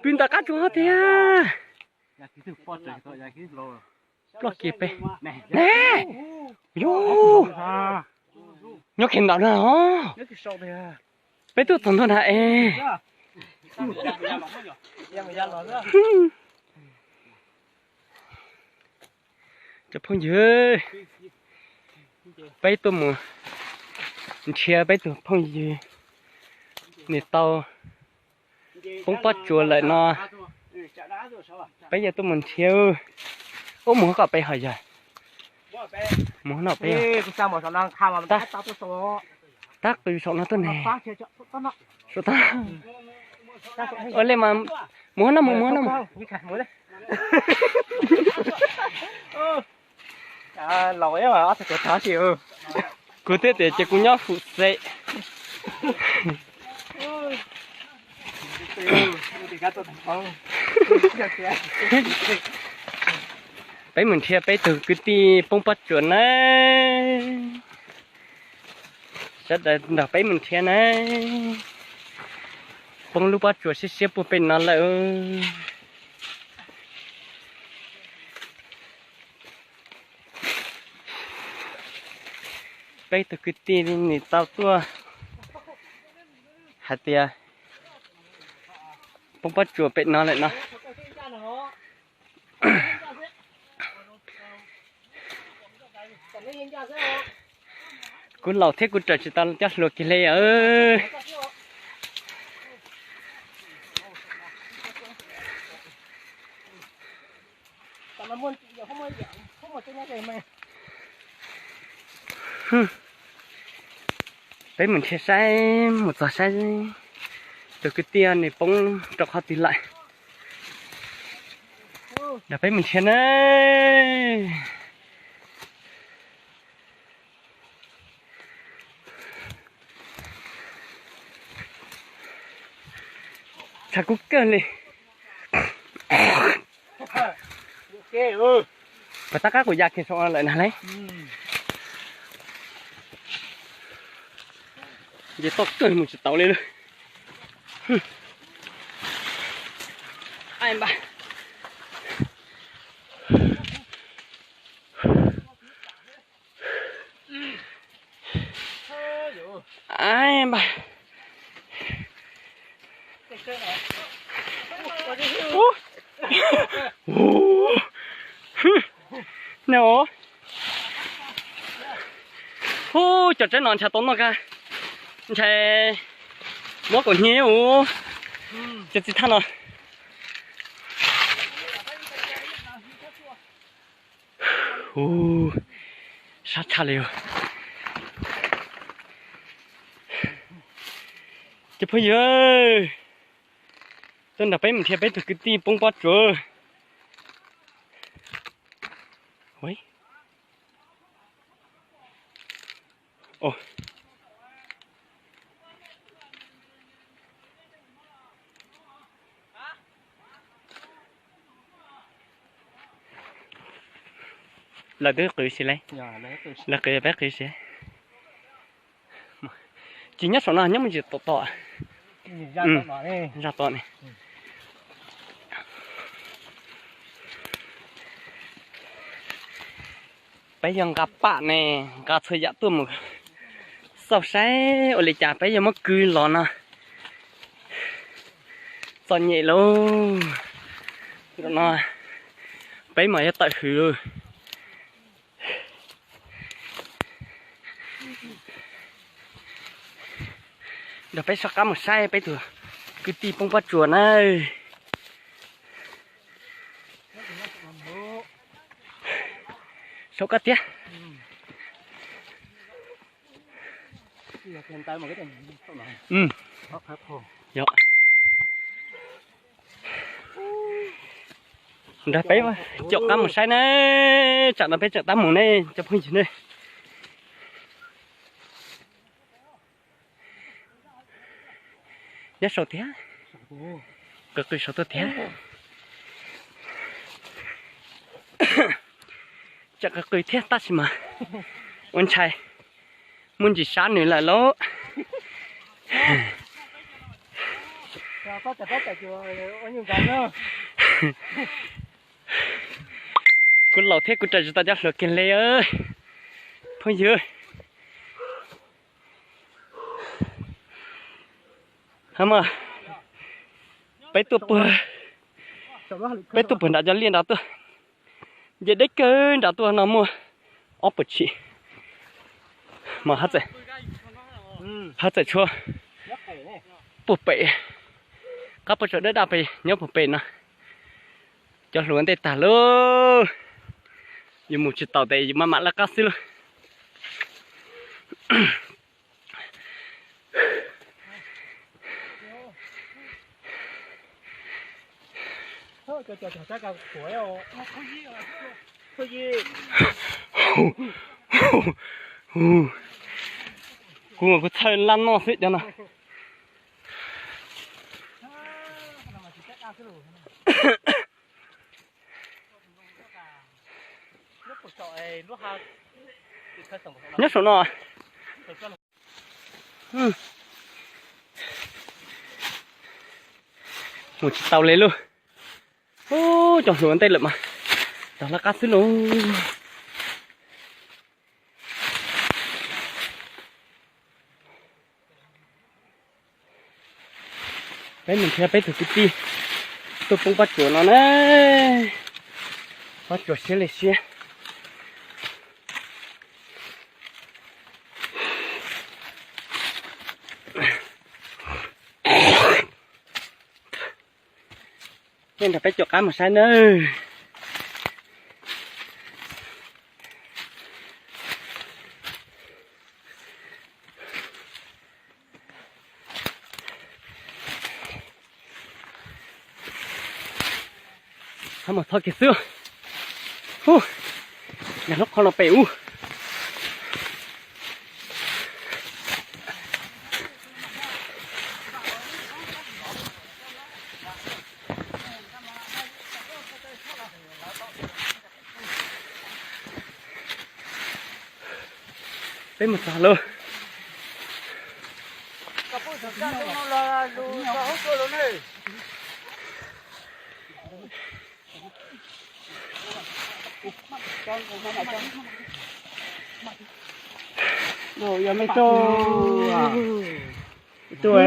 Twb nta qab tsuas tiag. Ploj kiag peb. Ne, yus, nyob kiag ntawm no os. Peb tuaj txog ntua nrad es. Cov phooj ywg, peb tuaj mus nrhiav peb tus phooj ywg, nws tau poob pob tsuas lawm no. Peb yuav tuaj mus nrhiav. Ub, mus kom peb ho yog. Mus no peb. Tab qw saum no tuaj ne. Saum tag. Ua li mas mus no mus, mus no mus. Kuv thiaj tias ces kuv nyob hum xev. Peb mus nrhiav peb tug kwv tij poob pob tsuas na. Sawv daws nrog peb mus nrhiav na. Poob lub pob tsuas siab siab puag pem no lawm. Peb tug kwv tij nws tau tuaj hais tias poob pob tsuas pem no lawm no. Kuv laus thiab kuv raws tsis tau coj hlua kiag li. Peb mus nrhiav saib, mus txog saib tus kwv tij nws poob rau qhov twg lawm. Nrog peb mus nrhiav na. Tshav kub kawg li. Pas tab qab kuv ya kiag saum lawm na le. Nce toj kawg mus tsis tau li lawm. Ai npab. Ai npab. No. Hu, cov tsev no ntshe tau noj ka, ntshe muab kaum hnyiab hu. Cov txiv thaj no. Hu, sab tshaj li os. Cov phooj ywg, tuaj nrog peb mus nrhiav peb tug kwv tij poob pob tsuas. Lawv twb qw si le. Lawv qw peb qw si. Tsis nyob saum no, nyob mus tsis tom tom. Zaj tom ne. Peb yog nqa pam ne, nqa txhua yam tuaj mus xauj saib ua li cas peb yuav muab kwv los no. Txom nyem lauj. Zaum no peb mas yuav tawm hws. Nrog peb soj qab mus saib peb tus kwv tij poob pob tsuas na. Saum koj tiag. Nrog peb caum qab mus saib ne, tsam no peb tseem tab mus ne cov phooj ywg ne. Nyob saum tiag, qw qw saum tuaj tiag. Tseem qw qw thiab tab sis mas ua ntshai muaj ntsis sab nws lawm lauj. Kuv laus thiab kuv raws tsis tau cov hluas kiag li phooj ywg. Mas peb tuaj puag, peb tuaj puag nram cov liaj nrad tuaj, nce deb kawg nram tuaj no muaj ob puas tshim. Mas hab txawm, hab txawm tshuab puag pem, qab puag tsaus dawb daj pem nyob puag pem no. Cov hluas ntej tag lauj, yus mus tsis taus tes yus maj mam lawv qab xwb lauj. Kuv mas kuv txhawj laj noj xwb cov no. Nyob saum no. Mus tsis tau li lauj. Ub, cov hluas ntej lawm mas rov lawv qab xwb lauj. Peb mus nrhiav peb tug kwv tij tuaj poob pob tsuas no na. Pob tsuas siab li siab. Peb nrog peb caum qab mus saib nawb. Hab mus txhob kiag xwb. Ub, yog lub qhov no pem ub. Peb mus txog lawm. Yog me tub, tub,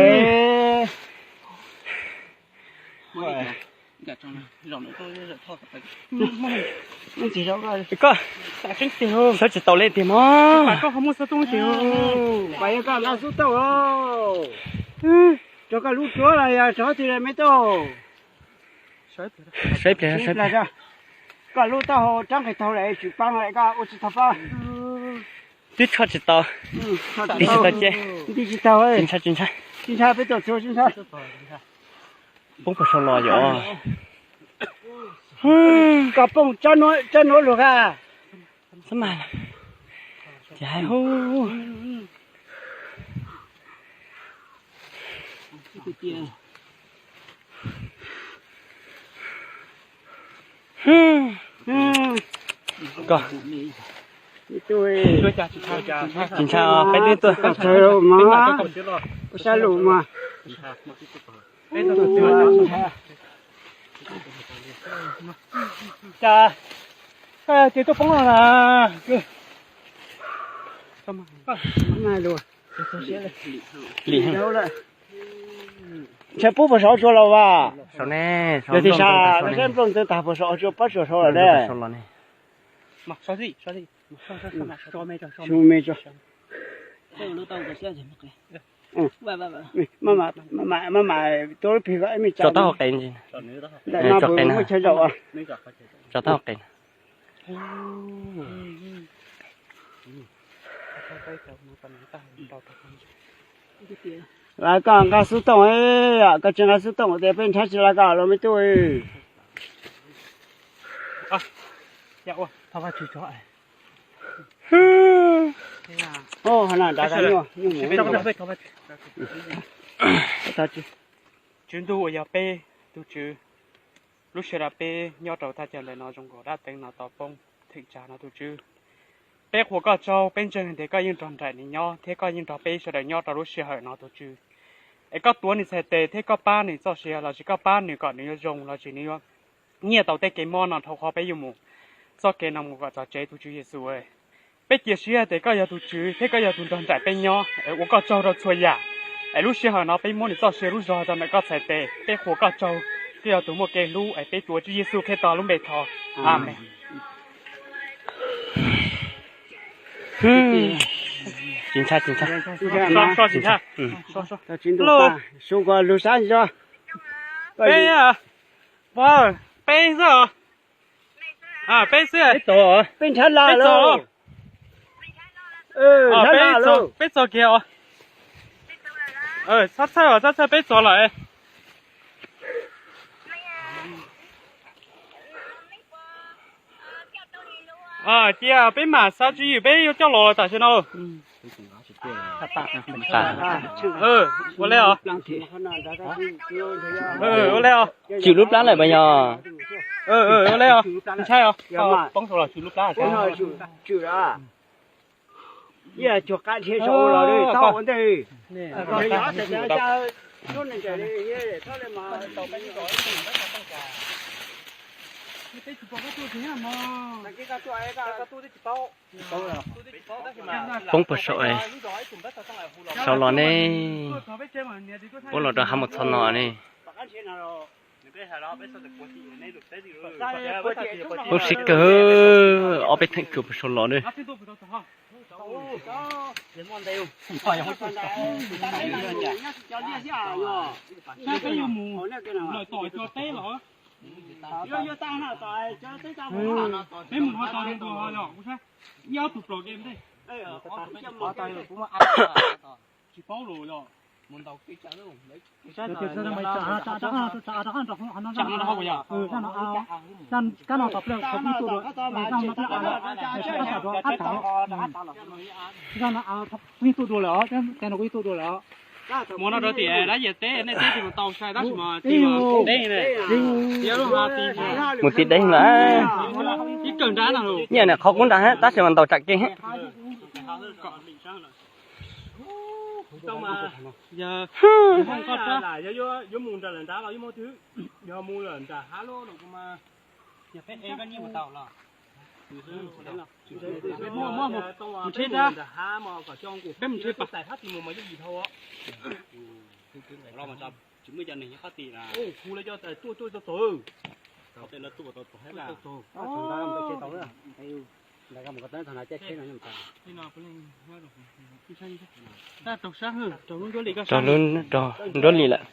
koj xyov tsis tau li tiag mog. Koj ho muaj xov tooj tiag, koj nqa xov tooj, rau koj lub tuav los yog rau qhov twg me tub? Saib pliag, saib pliag. Koj lub taub hau rab nqes taug lawm, tsum paab lawm, koj ua tsis tau paab. Twb tshuaj tsis tau, nti tsis tau ceg. Nti tsis tau, tsis ntshai, tsis ntshai. Tsis ntshai, peb tuaj txhua tsis ntshai. Poob puag saum los yom. Koj poob tsob nuav lug a. Xab mas, ces hais hu. Koj, tsis ntshai, peb twb tuaj. Saib lus mas. Cas, ces tuaj poob no na. Ntshai pub puas saum tsua los vas? Yog tias saib nplooj ntxeev tag puas saum tsua, pob tsuas saud lawm ne. Maj mam tua lub pig ib me tsa. Tso taub hau qis. Ntawm no puas muaj chaw zaum? Tso taub hau qis. Lawv koj nqa xub tooj, koj tsis nqa xub tooj tias peb nrhab tsis lawv koj los me tub. Tswv ntuj uas yog peb tus Tswv, lub sij hawm peb nyob rau thaj chaw ntawm no zoo nkaus dab teev no tau poob theem tsam no tus Tswv. Peb qhuas koj tsaug, peb ntseeg tias koj yeej nrog nraim nws nyob thiab koj yeej nrog peb sawv daws nyob rau lub sij hawm no tus Tswv. es koj tuav nws txhais tes thiab koj pab nws txoj sia lossis koj pab nws kom nws yuav zoo lossis nws yuav nyiaj tau tej kev mob no dhau qhov peb yuav mus txoj kev no mus kom txog tsev tus Tswv Yexus. Peb cia siab tias koj yog tus Tswv thiab koj yog tus nrog nraim peb nyob, es ua koj tsaug rau txhua yam. Es lub sij hawm no peb muab nws txoj sia lub zog rau ntawm koj txhais tes, peb qhuas koj tsaug, koj yog tus muaj kev hlub, es peb tuav Tswv Yexus Khetos lub npe thov. Amees. Tsis ntshai, tsis ntshai. Peb, peb xwb os. Peb nrhab laj lawm. Peb txog kiag os. Txhob txhawj, txhob txhawj, peb txog lawm. Cia peb mam xav tswv yim peb yuav coj los tam sim no. Ua li os. Ua li os. Tswm lub plab lawm puas yog? Ua li os. Ntshai os. Poob saud los tswm lub plab. Poob puag saud, saud los ne. Ua los rau hav mus txog no ne. Lub sij kawg, ob peb theem tsuas puag saud los ne. Peb mus ho tau li ntua ho yog kuv saib ib ob tug plos ke ntej. Tsis paub los yog. Kab no tom pliaj kuj tuaj dua, kab no tom pliaj kuj tuaj dua. Kab no kuj tuaj dua lawm os, kab no kuj tuaj dua lawm os. Mus no rau tim dab yias teb, nej teb tis mus tau sai tab sis mas tis mus deb ne. Mus tis deb lawm. Ib kawg nrab no. Nyiaj nim qhov qub nrad tab sis mas ntaus tsam kev. Yuav mus nram lawm nrad los yuav mus twg? Yog mus lawm nram hav loj no kuv mas. Yog peb e koj nyiaj mus tau los? Mus tsheb nrad. Peb mus tsheb pas. Tsis muaj cov neeg nyob qhov tim na. Hu lawv cov tuaj tuaj txog txog. Txog tau txog. Txog tau txog. Nruab li lawm.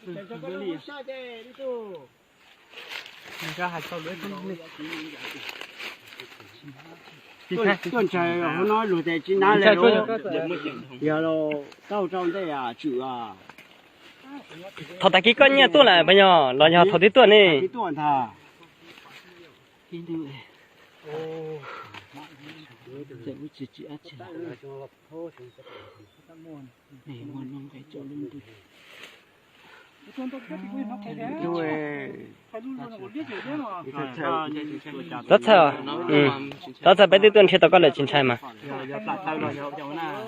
Tuaj ntshai hauv no luag tes tsis nab le. Yog tau rau ntej tswm. Thaum tag kis koj nyiaj tuaj lawm puas yog los yog thaum twg tuaj ne? Tuaj ntag. Txhob txhawj, txhob txhawj, peb twb tuaj nrhiav tau koj lawm tsis ntshai mas.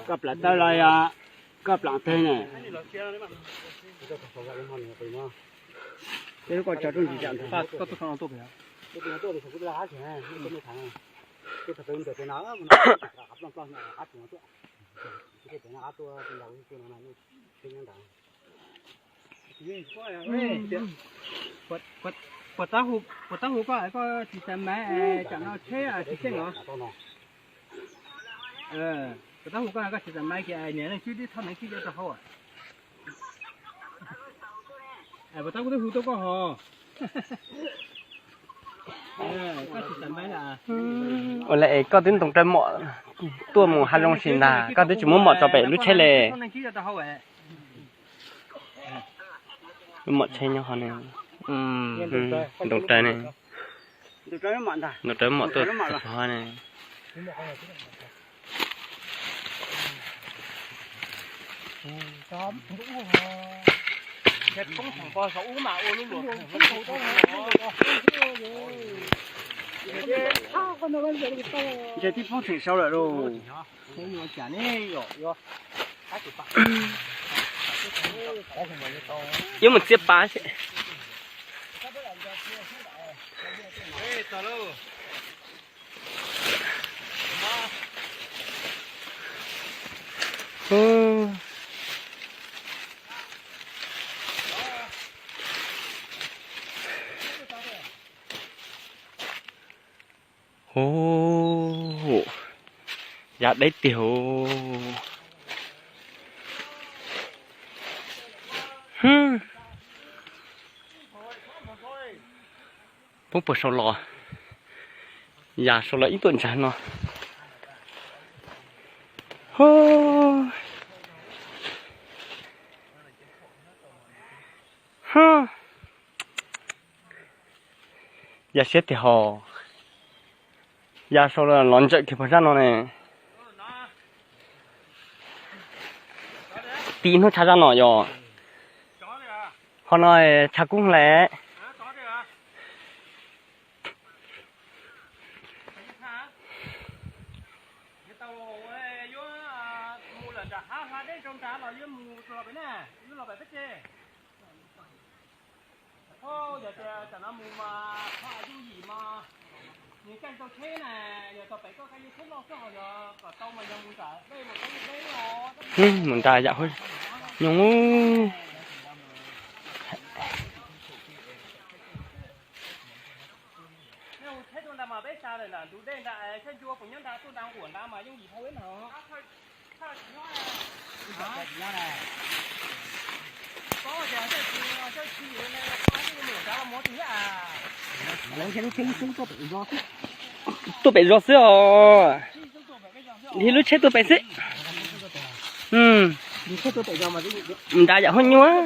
Koj plam taw los yog koj plam teg ne? Peb lub koj tso rooj ntsis tsam ntag. Puas tab hu koj, koj tsis xav maiv tsam no tsheb tsis xyeej os? Puas tab hu koj, koj tsis xav maiv kiag niam leej twb tib thoj neev twb cov rau hauv. Puas tab kuv twb hu tuaj koj hos. Koj tsis xav maiv. Ua li es koj twb ntoos raws mom tuaj mus hav zoov sim ntag, koj twb tsis muab mom tso pem lub tsheb li. Lub mom tsheb nyob hov ne. Ntoos raws ne. Ntoos raws mom tuaj txog hov ne. Ntshe twb poob theem sau lawm lauj. Yuav mus txiav pas xwb. Hu, ya deb tiag. Poob puag saum los, ya saum los ib tuam ntsag no. Ya siab tiag hos. Ya saum los ntsawm kiag puag zaj no ne. Tib hnub tshav zaj no yog. Qhov no tshav kub hlais. Mus nra yam huab nyoog. Tuaj pem zos xwb os. Li lub tsheb tuaj pem xwb. Nra yam huab nyuaj.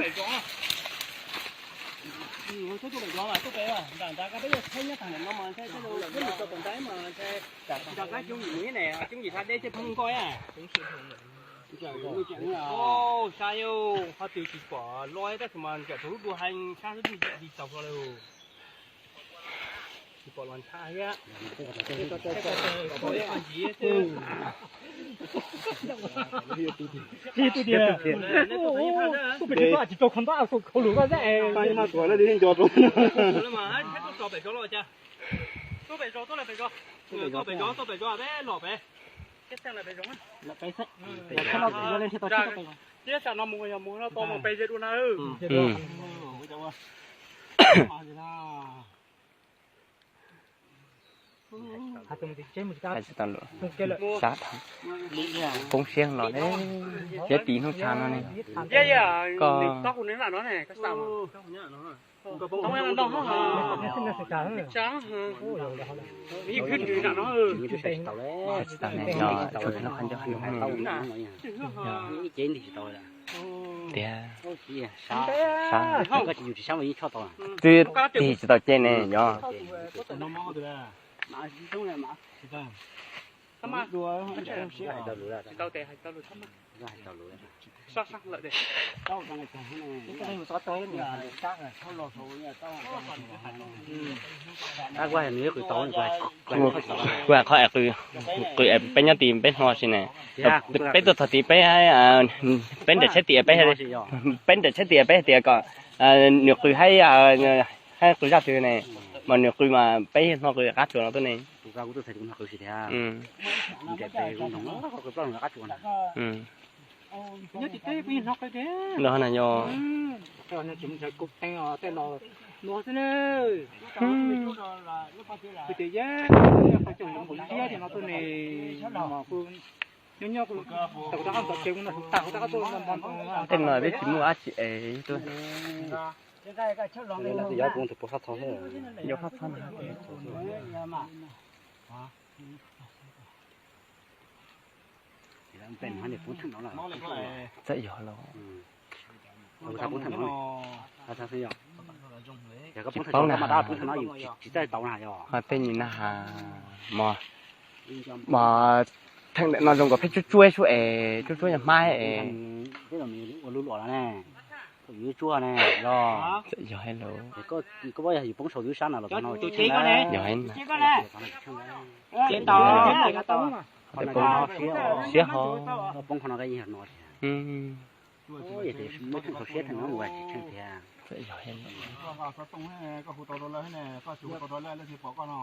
Poob siab los ne, thiab tib hnub tshav no ne. Koj tsis tau ne, yog tshuav peb lub qab ncauj hais tias tiag, twb tig tsis tau ce ne yog. Kuv hais qhov es qw, qw es peb nyob tim peb hmo si ne. Peb tuaj txog tim peb, peb nrawm tsheb tim peb, peb nrawm tsheb tim peb hais tias kom nws qw, hais qw zaj twg ne, mas nws qw mas peb hmo qw qab tsuas no tuaj ne. Ntawd na yog tej no peb tsis muaj dab tsi es tuaj. Yog fab txhob na. Txawm yog los tsis paub na. Ho tej nim na has, mos, mos theem ntawm no zoo nkaus pheej tsuab tsuab sub es tsuab tsuab yog hmab es. Txawm yog hais los yog hais na. Siab ho. Yog tias muaj txoj siab tag no ua tsis tsheej tiag. Koj hu tau rau lawv ne, koj tsis hu tau rau lawv, lawv thiaj pom koj no.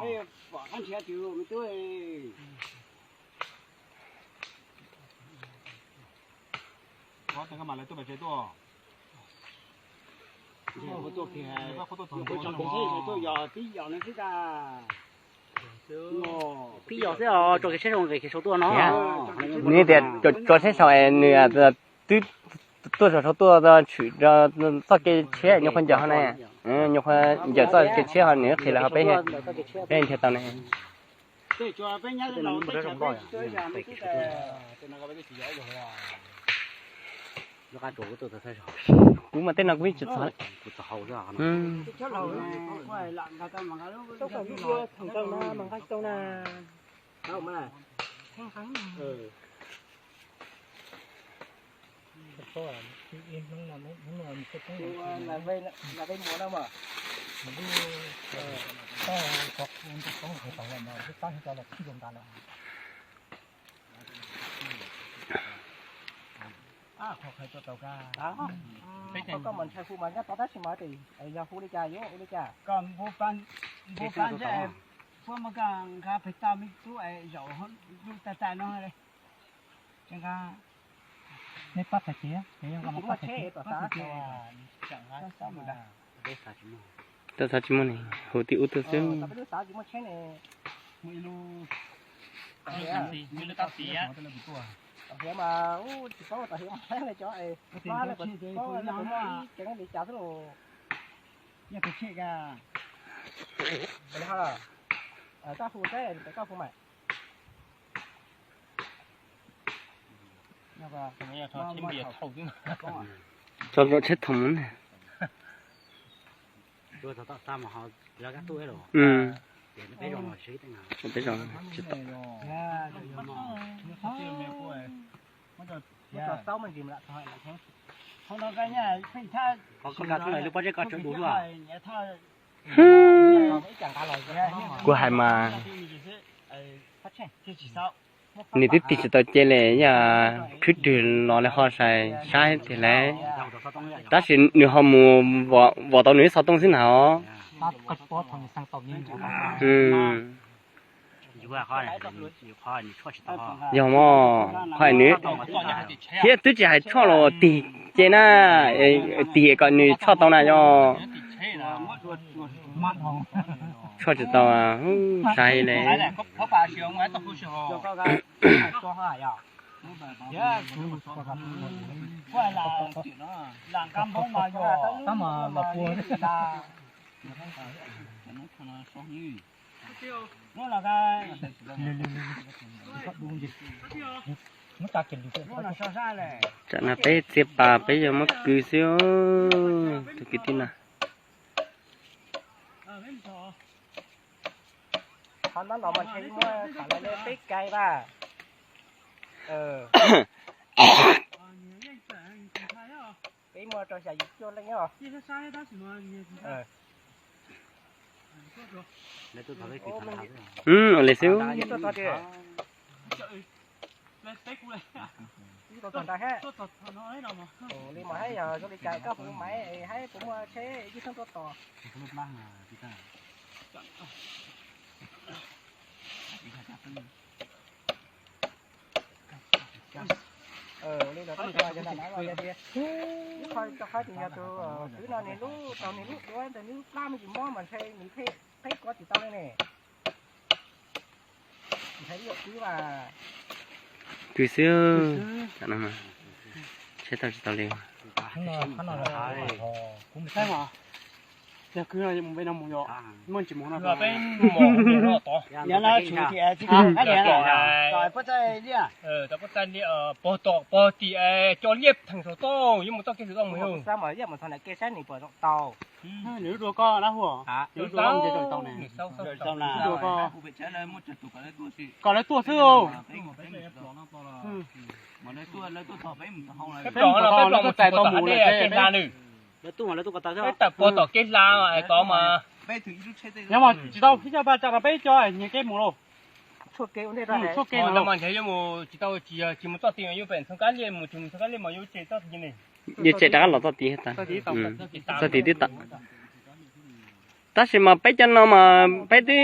Pom koj nrhiav tus me tub. Koj teem koj mam lawv tuaj pem tsev tuaj. Tib yos xwb os, tso kev tsheb saum nqis kev saum tuaj no. Nws tias tso tsheb saum es nws twb tuaj saum saum tuaj tshwm txoj kev tsheb nyuam qhuav ncaws ho na. Nyuam qhuav ncaws txoj kev tsheb ho nws qhia lawv ho peb, peb nrhiav tau ne. Kuv mas tej no kuv yeej tsis txog. Koj mas ntshai hu mas nyob tod tab sis mas yog hu li cas yuav ua li cas? Koj npau pab ntsej, puab muab koj nqa pem toj me tub es zaum lub tag tag no li. Neb pab tag kis, peb muaj tsheb tom xav. Tau xav tsis muaj ne, hu tib ub tuaj xwb. Tom hiav mas tsis paub tom hiav mas cov es pab lawv puas muaj ib ceev li cas xwb los. Yog tus tshem ka. Koj hu saib pem koj hu mas. Tso tsheb thoob na. Peb zoo tsis tau. Kuv hais mas nws twb tig tsis tau ce li, yog khwb rwg los li ho sai saib tiag lauj. Tab sis nws ho mus vom tau nws ib xov tooj xwb na os. Yog mog, qhov nws thiab twb tsis hais tshoj los tig ce na, tig kom nws tshoj tau na yog. Tshoj tsis tau, sai li. Tsam no peb txiav pas peb yuav muab kwv xwb, tus kwv tij no. Qhov no los mas ntshe muab tham lawv peb kais mas. Peb muaj rau xya yim cuaj leej os. Ua li xwb. Li mas haib yog zoo li cas koj hu mas haib puas muaj tsheb ib tug tuaj tos. Li no, ib qho rau qhov tias yog tus kwv no nws lub tau nws lub duab ntawm nws lub plab me ntsis mob mas ntshe nws pheej kov tsis tau li ne. Kwv xwb, tsheb tau tsis tau li. Yog kwv no mus pem no mus yom, muaj ntsis mus no. Pog tom pog tim cov liaj theem saum toj, yuav mus txoj kev saum toj mus yom. Nws lub dua koj na hu, nws lub dua koj. Kom lawv tuaj xwb. Peb pom no peb pom mus txais tau mus lawm, peb tawm pog tom kev hla es tod mas. Yog mas tsis tau ib co pa tsa rau peb co nyiag kev mus lauj. Tshuaj kev no mas ntshe yuav mus tsis tau, tsis yog tsis mus txoj ti mas yuav pem Ntxhoo Kab Liaj, mus tsis mus Ntxhoo Kab Liaj mas yuav tseg txoj ti ne. Yus tsem rov qab los txoj tid tas. Txoj tid twb tawm. Tab sis mas peb cov no mas peb twb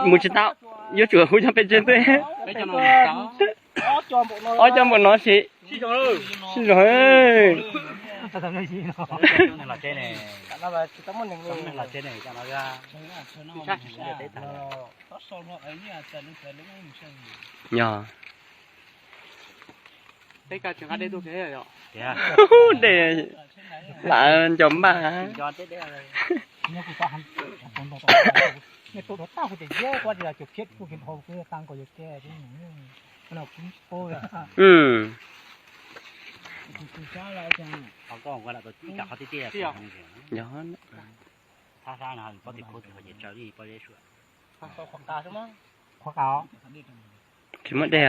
mus tsis tau, yuav tsum hu cov pes tsawg twg. Ob cov npaum no ces sib zog. Yog. Dej lam nco npaj. Yog. Tsis muaj dej.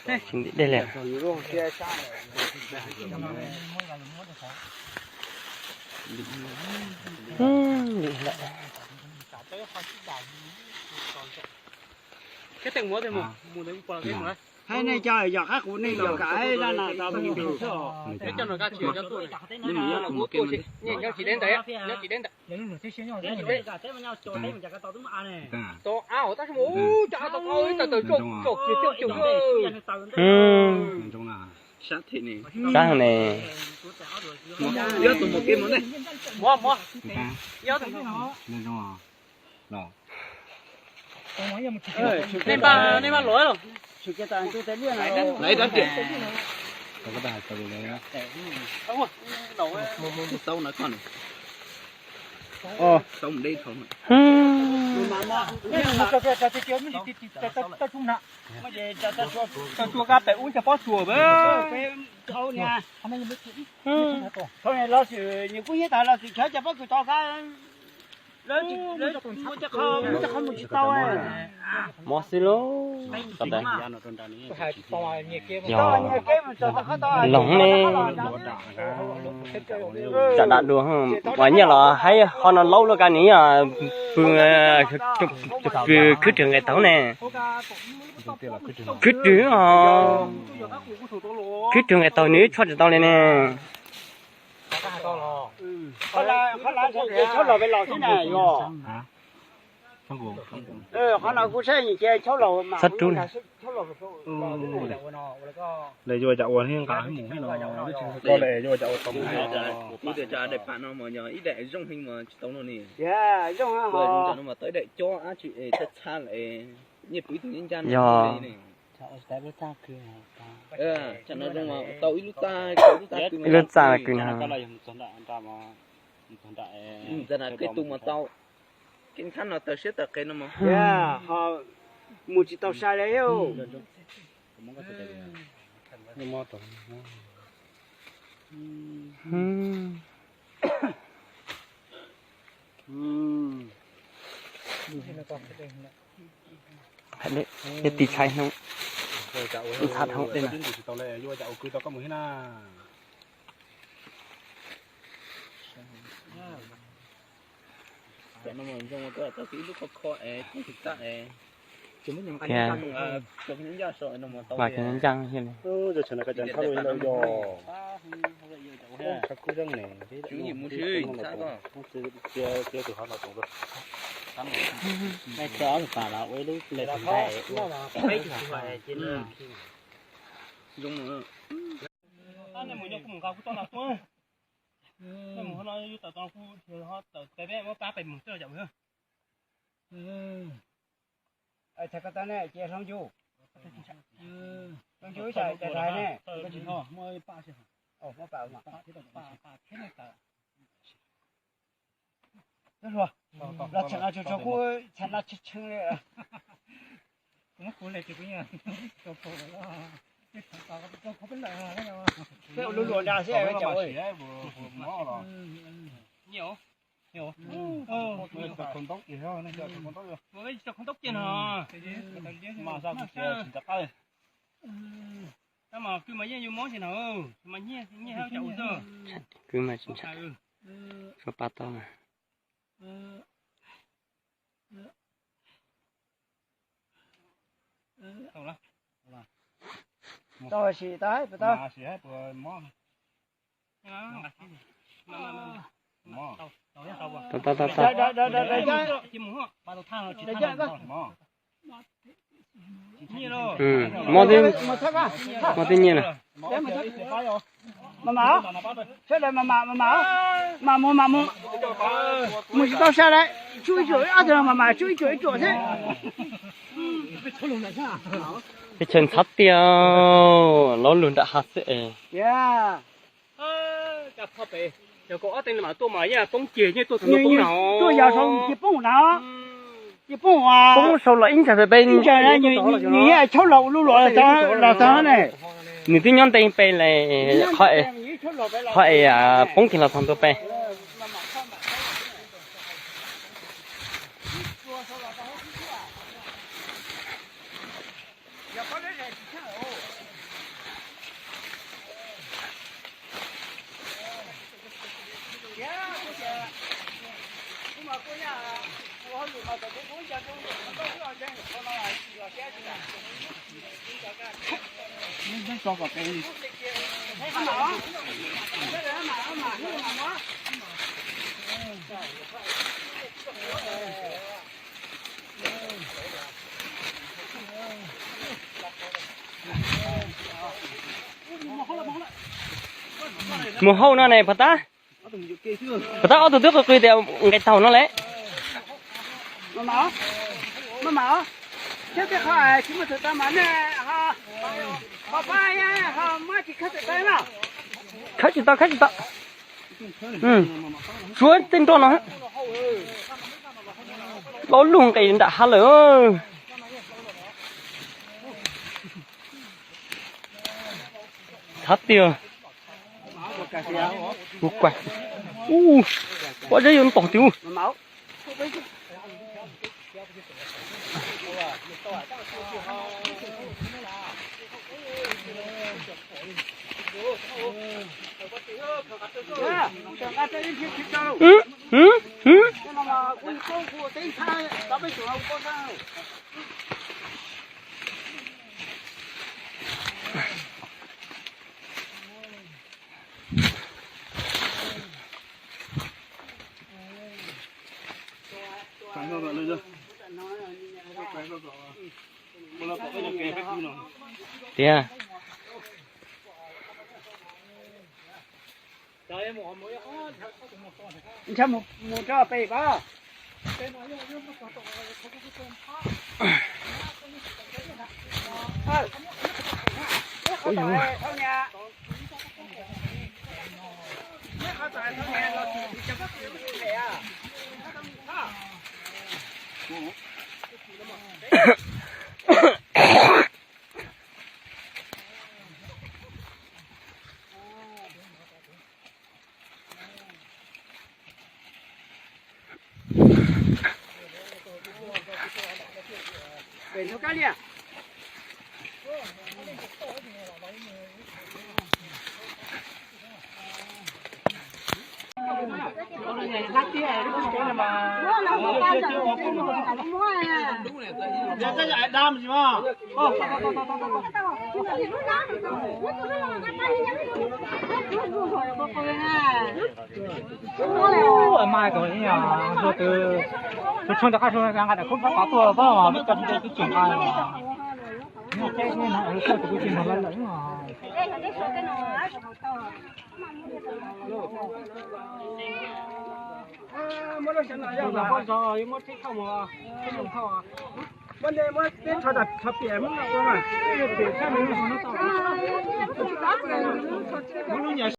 Tsis ntim dej li. Hais nej cov yog qab qus nej los kam zaj no rau mus xwb os. Sab heev ne. Nej npaj los. Tsuas kab pem ub cov pob tsuas peb. Thaum los sim nws kuj yeej tas los sim khawv cov pob kws tau kab. Lawv muaj cov qhov mus tsis tau. Mob xwb lauj. Yog, loov ne. Tsam dam dua uas nyiaj los haib qhov no laub luaj ka ni, pw khwb rwg nqes taug ne. Khwb rwg os. Khwb rwg nqes taug nws tshuaj tsis tau li ne. Txhob rub na. Lawv yuav cov ua nqa mus, koj lawv yuav cov ua tau. Ib daim pam no mas yog ib daim zoo heev mas tsis tau no ne. Zoo no mas tau ib daim cob ab tsi es txhaj txhaj lawm. Nyiaj pw ib tug nyob ncaj no. Yog. Tsam no zoo mas tau ib lub txaj, ib lub txaj kws no. Mus txog nram qe tu mas tau. Kev nthab no taw siab taw qe no mas. Ho mus tsis tau sai li. Hais li, yog tis tshais hnub, ntxhab dhau dej na. Tiag, mas cov ncaj thiab li. Nej mus nyob kuv mus nqa kuv toj no tuaj. Nej mus hov no yus tawm tau kuv ho tawm tes peb muab pab pem mus xwb los yom. Txhais ko taw ne ces hloov yus. Hloov yus ib tsam cas rais ne. Los txham no tsuag tsuag kuj txham no tshee tshee li. Peb ua lub luam nra xwb. Kwv mas tsis ntshai, suav pa tau mas. Tau sim tau puas tau? Tau, tau, tau, tau. Mob twb, mob twb nyiaj na. Mas mas, sawv daws mas mas, mas mas, mas mus mas mus, mus tsis tau sai lawm, tsub ib tsuam ob tug mas mas tsub ib tsuam ib tsuam xwb. Teb chaws ntxhab tiag, lo lus nram hav xwb es. Tuaj yos saud ces poob na, ces poob, poob saud los ib ntsa pem, nws yeej tshaub laus lub luam los txog ne. Nws twb nyob ntev pem li, qhov es poob kiag los txog ntua pem. Mus hauj no ne, puas tab? Puas tab ob tug twb qw qw tias nqes taug no lawm. Khawb tsis tau, khawb tsis tau. Suav tej nroj no, lo lus nqis nram hav lawm. Txhab tiag. Ua kuv, ua zeb yuav ntom tiag. Tiag. Ntshe mus rau pem pab. Mas kom tus tshooj rov qab, nqa daim khaub pab tuaj pab, twb tsis nqa.